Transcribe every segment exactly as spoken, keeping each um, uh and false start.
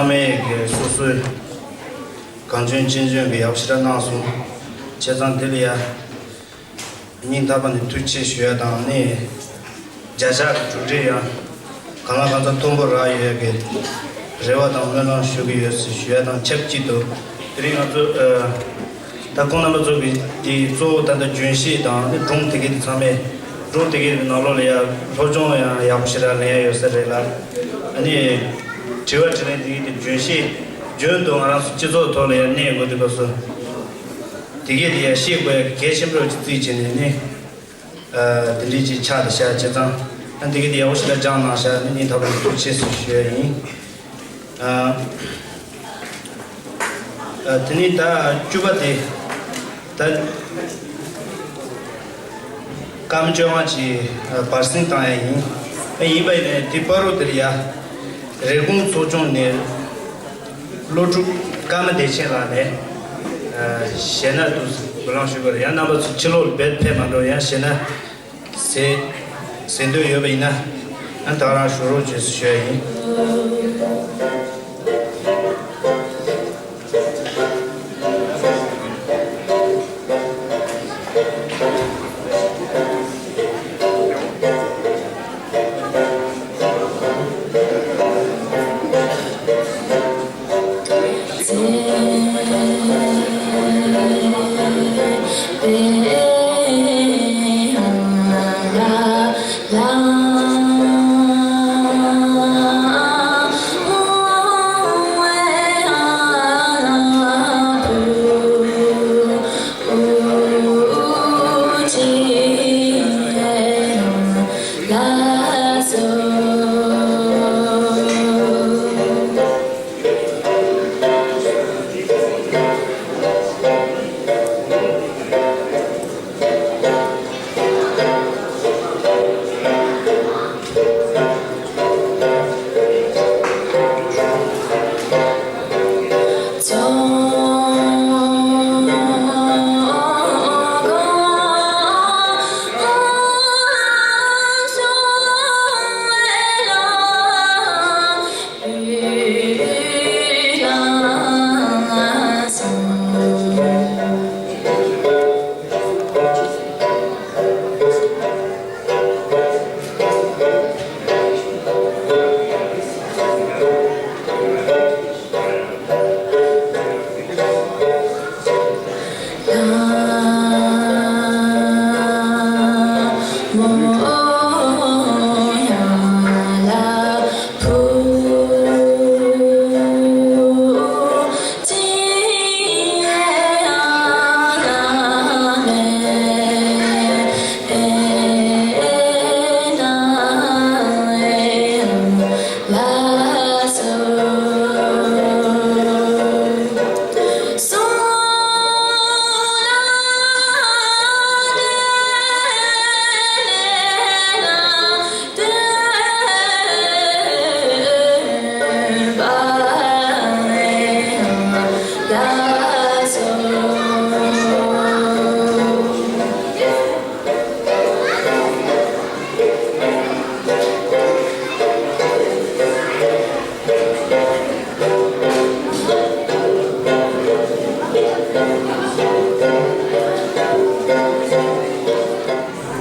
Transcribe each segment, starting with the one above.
ཚང་མས་ཀྱི་སོ་སོའི་གང་འཇོན་ཅི་འཇོན་གྱི་ཡག་ཞེ་དྲག་གནང་སོང་། བྱས་ཙང་འདི་ལ་ཡ་སྙིང་ཐག་པ་ནས་ཐུགས་རྗེ་ཆེ་ཞུ་ཡ་དང་ནི། བརྒྱ་ཆ་གྲུབ་འབྲས་ཡང་གང་ལ་གང་འཚམ་མཐོན་པོ་རག་ཡོད་ཀྱི་རེ་བ་དང་སྨོན་ལམ་ཞུ་གི་ཡོད་ཟེར་ཞུ་ཡ་དང་ཆབས་ཅིག་ཏུ། དེ་རིང་ང་ཚོ་ཨ་ད་ཁོང་རྣམ་པ་ཚོ་གི་དེ་གཙོ་བོ་ད་ལྟ་རྒྱུན་ཤེས་དང་ནི་སྒྲུང་དེ་གའི་དེ་ཚང་མས་སྒྲུང་དེ་གའི་ནང་ལོགས་ལ་ཡ་སློབ་སྦྱོང་ཡང་ཡག་པོ་ཞེ་དྲག་ལེན་ཡ་ཡོད་ས་རེད་ལ། ཨ་ནི་དྲི་བ་དྲིས་ལན་དེ་གའི་དེ་རྒྱུན་ཤེས་རྒྱུན་དུ་ང་རང་ཚོ་སྤྱི་ཚོགས་ཐོག་ལ་ཡ་གནས་དགོས་དུས་སྐབས་སུ། དེ་གས་དེ་ཡང་ཤེས་དགོས་ཡ་གལ་ཆེན་པོ་ཅིག་བརྩིས་བྱས་ནས་ནི། ཨ་དེ་འདྲའི་ཅིག་ཆགས་ཏེ་བཞག་བྱས་ཙང་ཨ་དེ་གས་དེ་ཡག་པོ་ཞིག་ལ་སྦྱངས་གནང་བཞག་ནི་སྙིང་ཐག་པ་ནས་ཐུགས་རྗེ་ཆེ་ཞུ་ཡ་ཡིན། ཨ་ཨ་དེ་ནས་ད་བཅུ་པ་དེ་ད་སྐར་མ་བཅོ་ལྔ་ཅིག་ཨ་བར་གསེང་བཏང་ཡ་ཡིན། ཨ་ཡིན་པ་ཡིན་ནའི་དེ་བར་དུ་དེར་ཡ་རེབ་གོང་ཚོགས་ཆུང་ནས། སློབ་ཕྲུག་ཀརྨ་བདེ་ཆེན་ལགས་ནས་ཨ་གཞས་སྣ་འདུག་འབུལ་ལམ་ཞུ་དགོས་རེད། ཡང་རྣམ་པ་ཚོ་ཕྱི་ལོགས་ལ་རྦད་ཕེབས་མ་འགྲོ། ཡང་གཞས་སྣ་གཟིགས་གཟིགས་འདོད་ཡོད་པ་ཡིན་ན་ཨ་ད་རང་ཞུ་རོགས་བྱེད་ཞུ་ཡ་ཡིན།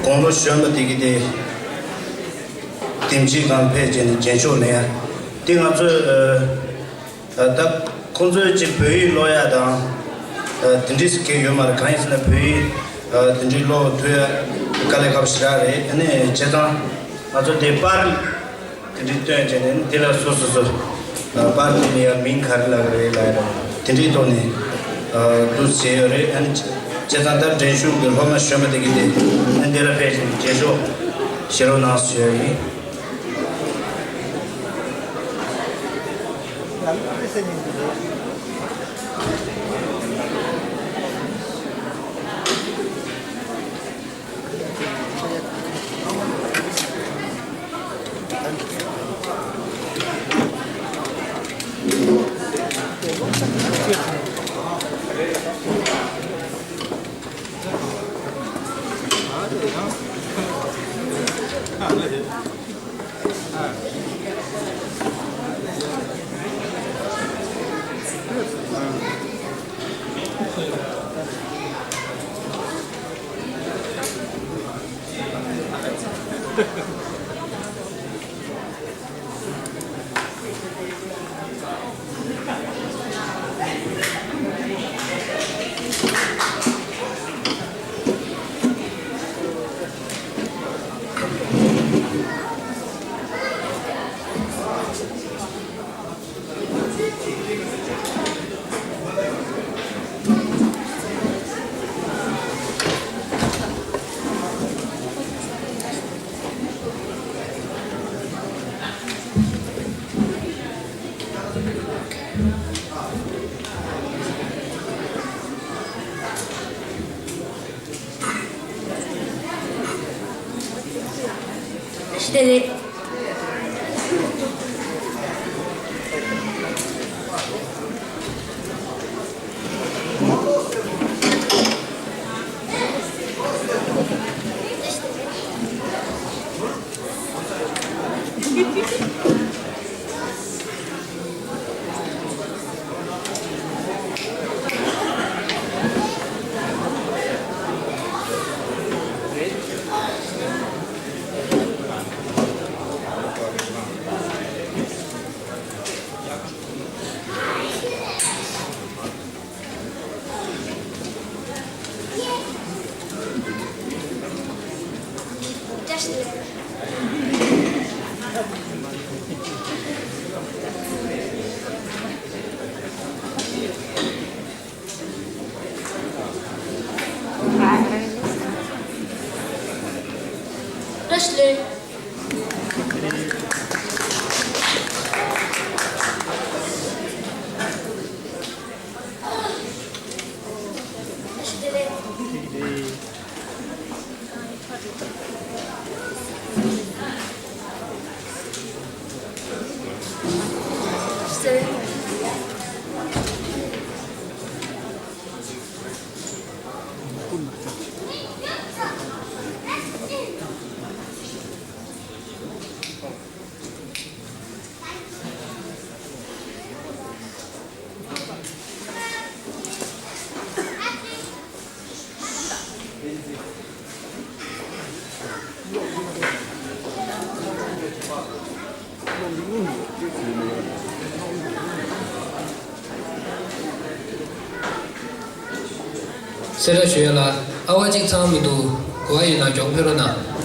དགུང་ལོ་གཞོན་པ་དེ་གི་དེ་དེམ་ཅིག་གང་ཕེབས་བྱས་ནས་རྒྱན་ཤོག་ལེན་ཡ། དེ་ང་ཚོས་ཨ་ད་ཁོང་ཚོས་ཅིག་བོད་ཡིག་ཀློག་ཡ་དང་ཨ་དེ་འདྲས་སུ་གལ་ཡོད་མ་རེད། གང་ཡིན་ཟེར་ན་བོད་ཡིག་ཨ་དེ་འདྲས་ཀློག་ཐུབ་ཡ་དཀའ་ལས་ཁག་པོ་ཞེ་དྲག་རེད། ཨ་ནི་བྱས་ཙང་ང་ཚོ་དེ་པར་དེ་འདྲས་སྟོན་བྱས་ནས་དེ་ལ་སོ་སོ་སོ་ཨ་པར་དེ་ལ་ཡ་མིང་ག་རེ་ལབ་རེད་ལབ་ཡ་དེ་འདྲས་ཐོག་ནས་ཨ་འདུག་བྱས་ཡོད་རེད། ཨ་ནི་བྱས་ཙང་ད་འགྲན་ཞུགས་ཀྱི་སློབ་མ་གཞོན་པ་དེ་གི་དེ་ཨ་ནི་འདི་ལ་ཕེབས་བྱས་ནས་རྒྱན་ཤོག་བཞེས་རོགས་གནང་ཞུ་ཡ་ཡིན། ཞི་བདེ་ལེགས། བཀྲ་ཤིས་བདེ་ལེགས། བཀྲ་ཤིས་བདེ་ལེགས། གསལ་བསྒྲགས་ཞུ་ཡ་ལ། ཨ་ཕ་གཅིག་ཚང་མི་འདུག་ག་པར་ཡོད་ན་མགྱོགས་ཕེབས་རོགས་གནང་།